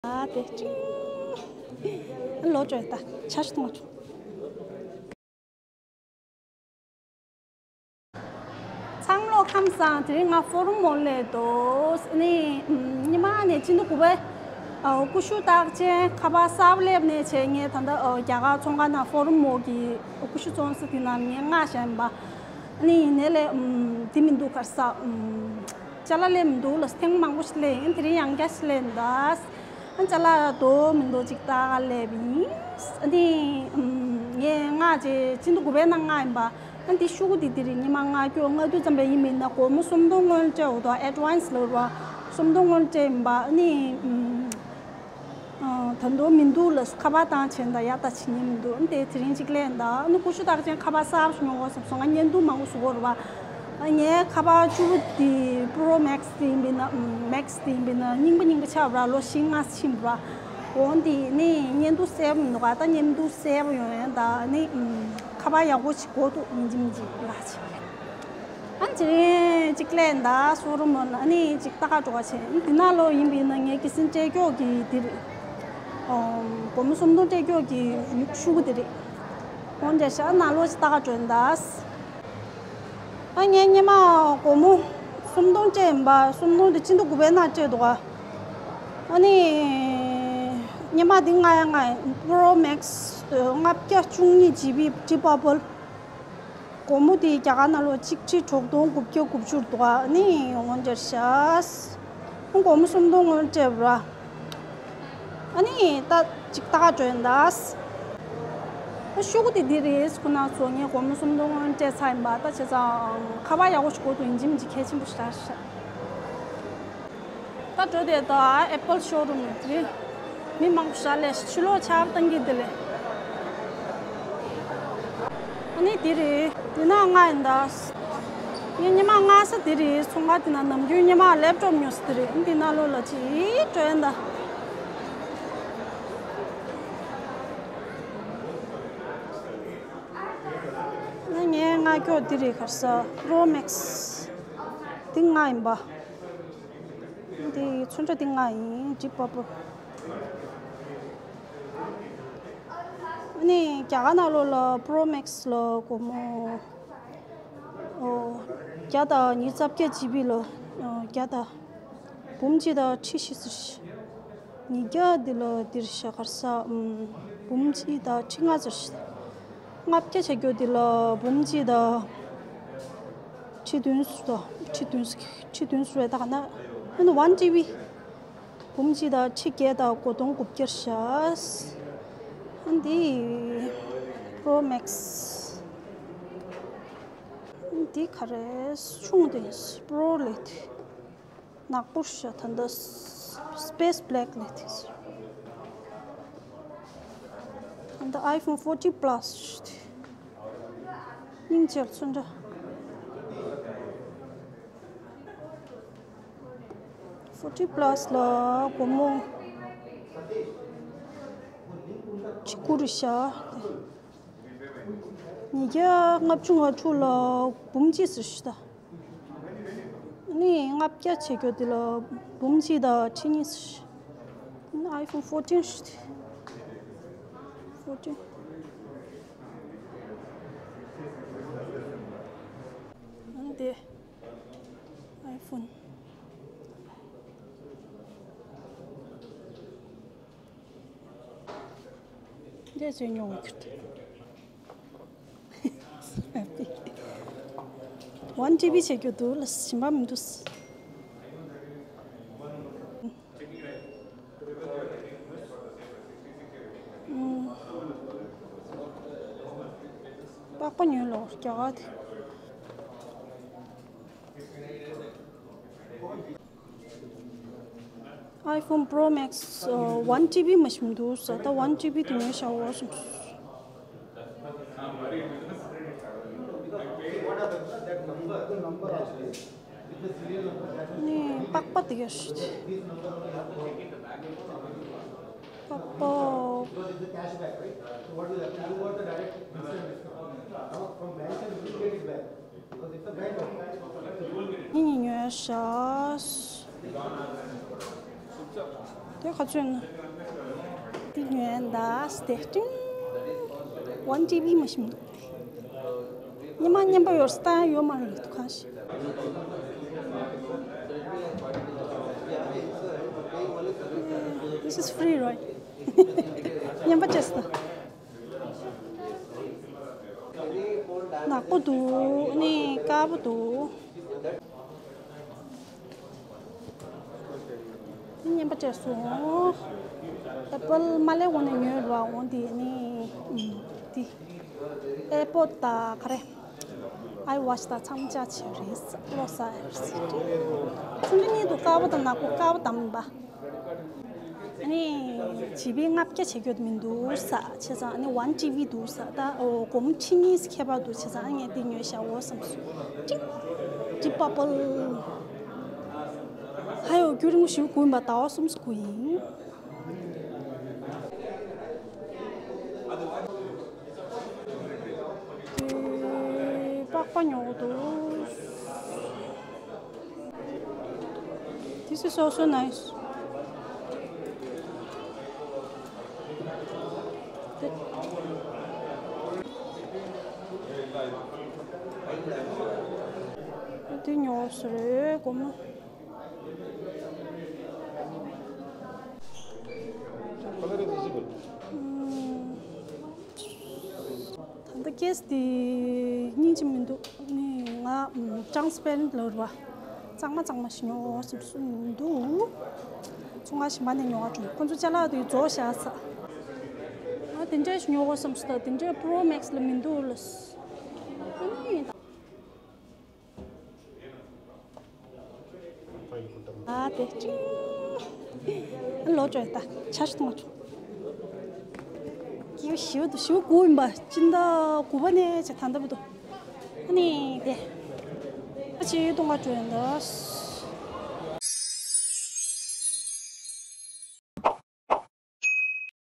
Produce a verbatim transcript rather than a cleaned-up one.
ཨ་དེ་ཅིང་། ལོ་བཅོས་ད་ཆ་ཞིག་གཏོང་བ་བྱུང་། ཚང་མ་ལོ་ཁམས་བཟང་། དེ་རིང་ང་ཧྥོ་རུམ་མོལ་ལ་འདུག་ནི་ཉི་མ་ནས་ཕྱི་ཟླ་དགུ་པའི་སྐུ་ཞབས་རྟགས་ཅན་ཁ་པར་གསར་པ་སླེབས་ནས་བྱས། ངས་ད་ལྟ་རྒྱ་གར་ཚོང་ཁང་ནང་ཧྥོ་རུམ་མོལ་གྱི་སྐུ་ཞབས་བཙོན་ས་དེ་ནང་ངས་མངགས་བཞག་ཡིན་པ། ནི་ཡིན་ནའི་ལས་དེ་མི་འདུག་ག་རེ་ཟ། ཅ་ལག་སླེབས་མི་འདུག་ལ། ཐེངས་མང་པོ་ཞིག་སླེབས་ཡིན། དེ་རིང་ཡང་བསྐྱར་ཞིག་སླེབས་ཡིན་ད། ཨ་ཅ་ལག་འདུག་མི་འདུག་ཅིག་ལྟ་ག་སླེབས་ཡིན། ཨ་ནི་ངས་མངགས་རྗེས་ཕྱི་ཟླ་དགུ་པའི་ནང་མངགས་ཡིན་པ། ཨ་འདི་ཤོག་གུ་འདི་འདི་རེད། ཉི་མ་ལྔ་བཅུ་ང་བདུན་ཙམ་པའི་ཡིན་མིན་ན། སྒོར་མོ་སུམ་སྟོང་སྔོན་སྤྲད་འོ་དོ་ཨེ་ཌི་ཝན་སི་ལབ་ར། སུམ་སྟོང་སྔོན་སྤྲད་ཡིན་པ། ཨ་ནི་ད་དུང་མི་འདུག་ལ། ཁ་པར་བཏང་བྱས་ད་ཡག་ད་བྱེད་ཉན་མི་འདུག་ཨ་དེ་དེ་རིང་ཅིག་སླེབས་ཡིན་ད། ཨ་ནི་སྐུ་ཞབས་རྟགས་ཅན་ཁ་པར་གསར་པ་ཞིག་ཉོ་དགོས་བསམ་སོང་། ང་བརྙན་ཐུང་མང་པོ་བཟོ་དགོས་རེད་པ། ངའི་ཁ་པར་བཅུ་པོ་དེ་པྲོ་མེག་སི་དེ་ཡིན་པས་ན། མེག་སི་དེ་ཡིན་པས་ན་རྙིང་པ་རྙིང་པ་ཆགས་པ་ར། ལོ་བཞི་ལྔ་ཕྱིན་པ་ར། འོ་འདི་ནི་བརྙན་ཐུང་གསལ་པོ་མི་འདུག་ག་ད་བརྙན་ཐུང་གསལ་པོ་ཡོང་ཡང་ད་ནི་ཁ་པར་ཡག་པོ་ཞིག་དགོས་འདུག་ཡིན་གཅིག་མིན་གཅིག་ལ་ཆེ། ཨ་ནི་དེ་རིང་ཅིག་སླེབས་ཡིན་ད། ཧྥོ་རུམ་མོལ་ལ། ཨ་ནི་ཅིག་ལྟ་ག་འགྲོ་ག་བྱས། ཨ་ནི་འདི་ནང་ལོགས་ཡིན་པས་ན་ངའི་གི་སིན་སྤྲད་སྐྱོག་གི་འདི་རེད། སྒོར་མོ་སུམ་སྟོང་སྤྲད་སྐྱོག་གི་ཤོག་གུ་འདི་རེད། འོ་འདྲ་ཤག་ནང་ལོགས་ཅིག་ལྟ་ག་འགྲོ་ཡིན་ད། ཨ་ངས་སྔོན་མ་སྒོར་མོ་སུམ་སྟོང་སྤྲད་ཡིན་པ། སུམ་སྟོང་དེ་ཕྱི་ཟླ་དགུ་པའི་ནང་སྤྲད་འདུག་ག་ཨ་ནི་སྔོན་མ་དེ་མངགས་ཡ་མངགས་ཡིན། པྲོ་མེག་སི་ལྔ་བརྒྱ་བཅུ་གཉིས་ཇི་བི་ཊི་བྷབ་ལ། སྒོར་མོ་དེ་རྒྱ་གར་ནང་ལོགས་གཅིག་ཁྲི་དྲུག་སྟོང་དགུ་བརྒྱ་དགུ་བཅུ་འདུག་ཨ་ནི་འོ་འདྲ་ཤག་སྒོར་མོ་སུམ་སྟོང་སྔོན་སྤྲད་པ་ར། ཨ་ནི་ད་ཅིག་ལྟ་ག་འགྲོ་ཡིན་ད། ཨ་ཤོག་གུ་དེ་འདི་རེད། ཁོ་ན་ཚོ་ངས་སྒོར་མོ་སུམ་སྟོང་སྔོན་སྤྲད་ཚར་ཡིན་པ། ད་བྱས་ཙང་ཁ་པར་ཡག་པོ་ཞིག་དགོས་འདུག་ཡིན་གཅིག་མིན་གཅིག་གལ་ཆེན་པོ་ཞིག་རེད་ཤག་ད་འགྲོ་དེ་ད་ཨེ་པལ་ཤོ་རུམ་དེ་རེད། མི་མང་པོ་ཞིག་སླེབས་ཤག་ཕྱི་ལོགས་ཆར་པ་བཏང་གི་འདི་ལས། ཨ་ནི་དེ་རེད། དེ་ན་མངགས་ཡིན་ད། ངས་སྔོན་མ་མངགས་ས་དེ་རེད། ཚོང་ཁང་དེ་ན་ནམ་རྒྱུན་སྔོན་མ་ལེབ་ཊོབ་ཉོ་ས་དེ་རེད། འདི་ནང་ལོགས་ལ་ཅིག་འགྲོ་ཡིན་ད། ཨ་ངས་མངགས་སྐྱོག་འདི་རེད། ག་རེ་ཟ། པྲོ་མེག་སི་འདི་མངགས་ཡིན་པ། འདི་ཚོན་ཁྲ་འདི་མངགས་ཡིན། ཇི་པ་པོ། ཨ་ནི་རྒྱ་གར་ནང་ལོགས་ལ་པྲོ་མེག་སི་ལ་སྒོར་མོ་ཨོ་བརྒྱ་དང་ཉི་ཤུ་རྩ་བརྒྱད་ཇི་བི་ལ་ཨོ་བརྒྱ་དང་། འབུམ་གཅིག་དང་ཁྲི་བཞི་ཟེར་ཤག་ཉིས་བརྒྱ་འདི་ལ་འདིར་ཤག་ག་རེ་ཟ། ཨམ། འབུམ་གཅིག་དང་ཁྲི་ལྔ་ཟེར་ཤག་ལྔ་བརྒྱ་བྱ་རྒྱུ་འདི་ལ་འབུམ་གཅིག་དང་ཁྲི་བདུན་ཟེར་དང་། ཁྲི་བདུན་ཟེར། ཁྲི་བདུན་ཟེར་བས་ད་ག་ན་ཨ་ནི་ཝན་ཊི་བི། འབུམ་གཅིག་དང་ཁྲི་བརྒྱད་དང་དགུ་སྟོང་དགུ་བརྒྱ་ཤག་ཨ་འདི་པྲོ་མེག་སི། འདི་ག་རེ་ཆུང་དེ་པྲོ་ལེ་དེ། ནག་པོ་ཤ། ད་འདི་སི་པེ་སི་བྷི་ལེག་ལེ་དེ། ད་འདི་ཨའི་ཕོན་ཕོར་ཊིན་པ་ལ་སི་དེ། སྙིང་རྗེ་ཚོན་འདྲ། ཕོར་ཊིན་པ་ལ་སི་ལ་སྒོར་མོ་གཅིག་དགུ་རེད་ཤག་ཉིས་བརྒྱ་ལྔ་བཅུ་ང་དྲུག་ལ་འབུམ་གཅིག་ཟེར་ཤག་ད། ནི་ལྔ་བརྒྱ་བྱེད་རྒྱུ་དེ་ལ་འབུམ་གཅིག་དང་ཁྲི་གཉིས་ཟེར་ཤག་ཨའི་ཕོན་ཕོར་ཊིན་ཟེར་ཏེ། ཕོར་ཊིན། ཨ་ནི་དེ། ཨའི་ཕོན། འདྲེས་བྱས་ཉོ་བ་གྱུར་ཏེ། ཝན་ཊི་བི་བྱེད་རྒྱུ་འདུག་ལ་ཞིམ་པ་མི་འདུག་ཨུམ། པགས་པ་ཉོས་ལོ་རྒྱ་གར་དེ། ཨའི་ཕོན་པྲོ་མེག་སི་ཝན་ཊི་བི་མ་ཞིམ་འདུག་ས། ད་ཝན་ཊི་བི་དེ་ཉོས་བཞག་འོ་སོང་། ནི་པགས་པ་དེ་ག་ཞིག་པགས་པ། ངེད་གཉིས་ཉོས་ཤག་དེ་ག་ཚོད་ན། དེ་ཉོས་ད་སྟེ་ཏིང་། ཝན་ཊི་བི་མ་ཤི་མི་འདུག་སྟེ། ཉི་མ་མཉམ་པོ་ཡོད་ས་ད་ཡོད་མ་རེད་འདུག་ག་ཤི། This is free, right? མཉམ་པོ་བྱས་ས། ནག་པོ་འདུག་ནི་དཀར་པོ་འདུག་དེ་ཉན་པ་བྱས་སོང་། ཨེ་པལ་མ་ལེ་འོ་ནས་ཉོས་ར་འོ་འདི་ནི་འདི་ཨེ་པོ་ད་ག་རེ། ཨའི་ཝ་ཤི་ད་ཚང་མ་ཅ་ཆེ་རེད་ས་ལོ་ས་ཨེར་སི་ཏི། ཆུང་དུ་གཉིས་འདུག་དཀར་པོ་དང་ནག་པོ། དཀར་པོ་དམ་པ། ཨ་ནི་ཇི་བི་ལྔ་བརྒྱ་བྱེད་རྒྱུ་མི་འདུག་ས་བྱས་ཙང་ཨ་ནི་ཝན་ཊི་བི་འདུག་ས་ད་འོ་སྒོར་མོ་ཁྲི་གཉིས་ཁྱད་པར་འདུག་བྱས་ཙང་ཨ་ངས་འདི་ཉོས་ཤག་འོ་བསམ་སོང་། ཀྲིང་། ཀྲི་པ་པལ། ཧ་ཡོ་རྒྱུན་རིང་པོ་ཞིག་སྒུག་ཡིན་པ་ཟླ་བ་གསུམ་སྒུག་ཡིན། དེ་པགས་པ་ཉོ་གི་འདུག This is also nice. དེ་ཉོ་སྲོལ་གོ་མ། ད་ལྟ་ཁེ་སི་དེ་སྙིང་རྗེ་མི་འདུག་ནི་ང་ཊྲཱན་སི་པེ་རེན་ཊི་ལབ་ར་བ། གཙང་མ་གཙང་མ་ཞིག་ཉོ་བསམ་སོང་མི་འདུག་ཚོང་ཁང་གཞན་པ་ནས་ཉོ་བ་བྱུང་། ཁོ་ཚོ་ཅ་ལག་དེ་རྫོགས་བཞག་ས། ང་དེ་འདྲས་ཞིག་ཉོ་བསམ་སོང་། ད་དེ་འདྲས་པོ་རོ་མེག་སི་ལ་མི་འདུག་ལ། ཨ་ནི་ཡིན་ད། ཨ་དེ་ཅིང་། ལོ་བཅོས་ད་ཆ་ཞིག་གཏོང་བ་བྱུང་། ཀྱི་ཞིབ་ཏུ་ཞིབ་དགུ་ཡིན་པ་སྤྱི་ཟླ་དགུ་པ་ནས་བྱས་ད་ལྟ་བར་དུ། ཨ་ནི་དེ། ཨ་ཆེ་གཏོང་བ་བྱུང་ཡིན་ད།